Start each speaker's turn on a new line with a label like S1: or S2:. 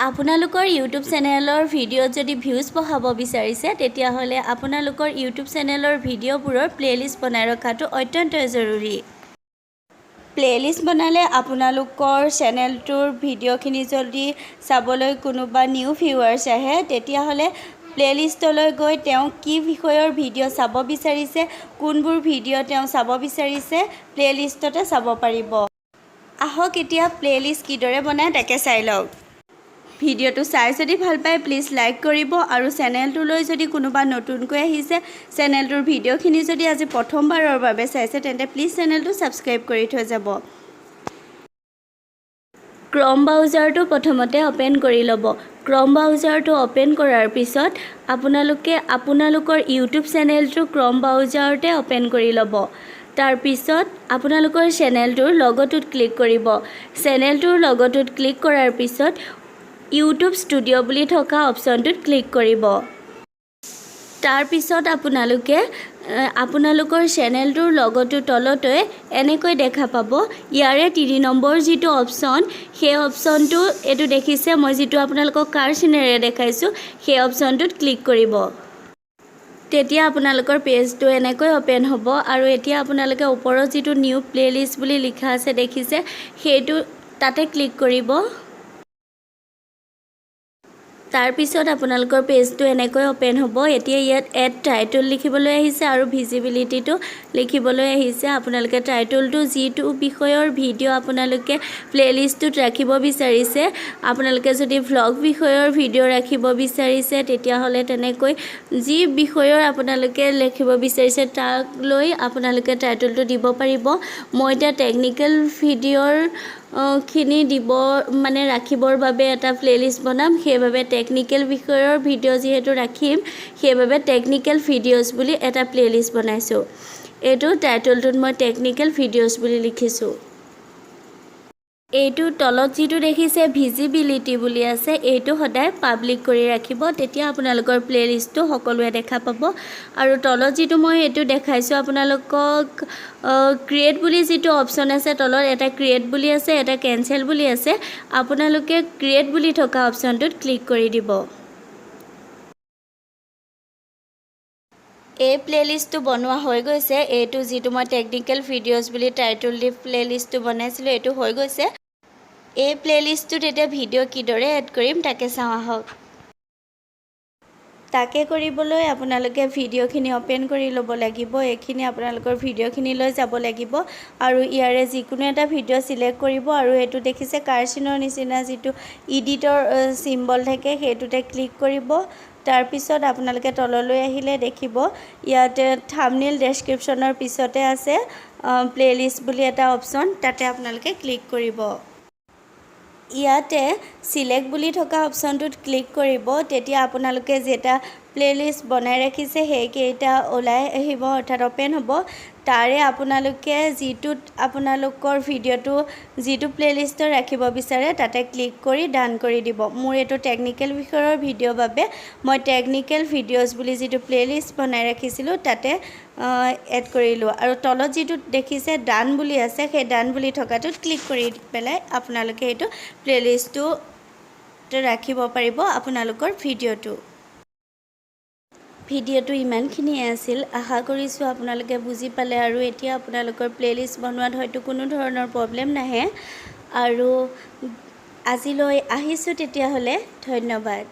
S1: আপোনালোকৰ ইউটিউব চেনেলৰ ভিডিঅ'ত যদি ভিউজ বঢ়াব বিচাৰিছে, তেতিয়াহ'লে আপোনালোকৰ ইউটিউব চেনেলৰ ভিডিঅ'বোৰৰ প্লে'লিষ্ট বনাই ৰখাটো অত্যন্তই জৰুৰী। প্লে'লিষ্ট বনালে আপোনালোকৰ চেনেলটোৰ ভিডিঅ'খিনি যদি চাবলৈ কোনোবা নিউ ভিউৱাৰ্ছ আহে, তেতিয়াহ'লে প্লে'লিষ্টলৈ গৈ তেওঁ কি বিষয়ৰ ভিডিঅ' চাব বিচাৰিছে, কোনবোৰ ভিডিঅ' তেওঁ চাব বিচাৰিছে, প্লে'লিষ্টতে চাব পাৰিব। আহক, এতিয়া প্লে'লিষ্ট কিদৰে বনায় তাকে চাই লওক। ভিডিঅ'টো চাই যদি ভাল পায়, প্লিজ লাইক কৰিব আৰু চেনেলটোলৈ যদি কোনোবা নতুনকৈ আহিছে, চেনেলটোৰ ভিডিঅ'খিনি যদি আজি প্ৰথমবাৰৰ বাবে চাইছে, তেন্তে প্লিজ চেনেলটো ছাবস্ক্ৰাইব কৰি থৈ যাব। ক্ৰম ব্ৰাউজাৰটো প্ৰথমতে অ'পেন কৰি ল'ব। ক্ৰম ব্ৰাউজাৰটো অ'পেন কৰাৰ পিছত আপোনালোকে আপোনালোকৰ ইউটিউব চেনেলটো ক্ৰম ব্ৰাউজাৰতে অ'পেন কৰি ল'ব। তাৰপিছত আপোনালোকৰ চেনেলটোৰ লগ'টোত ক্লিক কৰিব। চেনেলটোৰ লগ'টোত ক্লিক কৰাৰ পিছত ইউটিউব ষ্টুডিঅ' বুলি থকা অপশ্যনটোত ক্লিক কৰিব। তাৰপিছত আপোনালোকে আপোনালোকৰ চেনেলটোৰ লগ'টোৰ তলতে এনেকৈ দেখা পাব। ইয়াৰে 3 নম্বৰ যিটো অপশ্যন, সেই অপশ্যনটো এইটো দেখিছে, মই যিটো আপোনালোকক কাৰ চিনেৰে দেখাইছোঁ, সেই অপশ্যনটোত ক্লিক কৰিব। তেতিয়া আপোনালোকৰ পেজটো এনেকৈ অ'পেন হ'ব আৰু এতিয়া আপোনালোকে ওপৰত যিটো নিউ প্লে'লিষ্ট বুলি লিখা আছে দেখিছে, সেইটো তাতে ক্লিক কৰিব। তাৰপিছত আপোনালোকৰ পেজটো এনেকৈ অ'পেন হ'ব। এতিয়া ইয়াত এড টাইটল লিখিবলৈ আহিছে আৰু ভিজিবিলিটিটো লিখিবলৈ আহিছে। আপোনালোকে টাইটলটো যিটো বিষয়ৰ ভিডিঅ' আপোনালোকে প্লে'লিষ্টটোত ৰাখিব বিচাৰিছে, আপোনালোকে যদি ভ্লগ বিষয়ৰ ভিডিঅ' ৰাখিব বিচাৰিছে, তেতিয়াহ'লে তেনেকৈ যি বিষয়ৰ আপোনালোকে লিখিব বিচাৰিছে, তাক লৈ আপোনালোকে টাইটলটো দিব পাৰিব। মই এতিয়া টেকনিকেল ভিডিঅ'ৰ খিনি দিব মানে ৰাখিবৰ বাবে এটা প্লে'লিষ্ট বনাম। সেইবাবে টেকনিকেল বিষয়ৰ ভিডিঅ' যিহেতু ৰাখিম, সেইবাবে টেকনিকেল ভিডিঅ'জ বুলি এটা প্লে'লিষ্ট বনাইছোঁ। এইটো টাইটলটোত মই টেকনিকেল ভিডিঅ'জ বুলি লিখিছোঁ। এইটো তলত যিটো দেখিছে ভিজিবিলিটি বুলি আছে, এইটো সদায় পাব্লিক কৰি ৰাখিব। তেতিয়া আপোনালোকৰ প্লে'লিষ্টটো সকলোৱে দেখা পাব। আৰু তলত যিটো মই এইটো দেখাইছোঁ আপোনালোকক, ক্ৰিয়েট বুলি যিটো অপশ্যন আছে, তলত এটা ক্ৰিয়েট বুলি আছে, এটা কেঞ্চেল বুলি আছে। আপোনালোকে ক্ৰিয়েট বুলি থকা অপশ্যনটোত ক্লিক কৰি দিব। এই প্লে'লিষ্টটো বনোৱা হৈ গৈছে। এইটো যিটো মই টেকনিকেল ভিডিঅ'জ বুলি টাইটল দি প্লে'লিষ্টটো বনাইছিলোঁ, এইটো হৈ গৈছে। এই প্লে'লিষ্টটোত এতিয়া ভিডিঅ' কিদৰে এড কৰিম তাকে চাওঁ আহক। তাকে কৰিবলৈ আপোনালোকে ভিডিঅ'খিনি অ'পেন কৰি ল'ব লাগিব। এইখিনি আপোনালোকৰ ভিডিঅ'খিনিলৈ যাব লাগিব আৰু ইয়াৰে যিকোনো এটা ভিডিঅ' চিলেক্ট কৰিব আৰু এইটো দেখিছে কাৰ চিনৰ নিচিনা যিটো ইডিটৰ চিম্বল থাকে, সেইটোতে ক্লিক কৰিব। তাৰপিছত আপোনালোকে তললৈ আহিলে দেখিব ইয়াতে থামনেইল ডেছক্ৰিপশ্যনৰ পিছতে আছে প্লে'লিষ্ট বুলি এটা অপশ্যন। তাতে আপোনালোকে ক্লিক কৰিব। ইয়াতে চিলেক্ট বুলি থকা অপশ্যনটোত ক্লিক কৰিব। তেতিয়া আপোনালোকে যেইটা প্লে'লিষ্ট বনাই ৰাখিছে, সেইকেইটা ওলাই আহিব, অৰ্থাৎ অ'পেন হ'ব। তাৰে আপোনালোকে যিটোত আপোনালোকৰ ভিডিঅ'টো যিটো প্লে'লিষ্টত ৰাখিব বিচাৰে, তাতে ক্লিক কৰি ডান কৰি দিব। মোৰ এইটো টেকনিকেল বিষয়ৰ ভিডিঅ' বাবে মই টেকনিকেল ভিডিঅ'জ বুলি যিটো প্লে'লিষ্ট বনাই ৰাখিছিলোঁ, তাতে এড কৰিলোঁ। আৰু তলত যিটো দেখিছে ডান বুলি আছে, সেই ডান বুলি থকাটোত ক্লিক কৰি পেলাই আপোনালোকে এইটো প্লে'লিষ্টটো ৰাখিব পাৰিব আপোনালোকৰ ভিডিঅ'টো। ভিডিঅ'টো ইমানখিনিয়ে আছিল। আশা কৰিছোঁ আপোনালোকে বুজি পালে আৰু এতিয়া আপোনালোকৰ প্লে'লিষ্ট বনোৱাত হয়তো কোনো ধৰণৰ প্ৰব্লেম নাহে। আৰু আজিলৈ আহিছোঁ তেতিয়াহ'লে, ধন্যবাদ।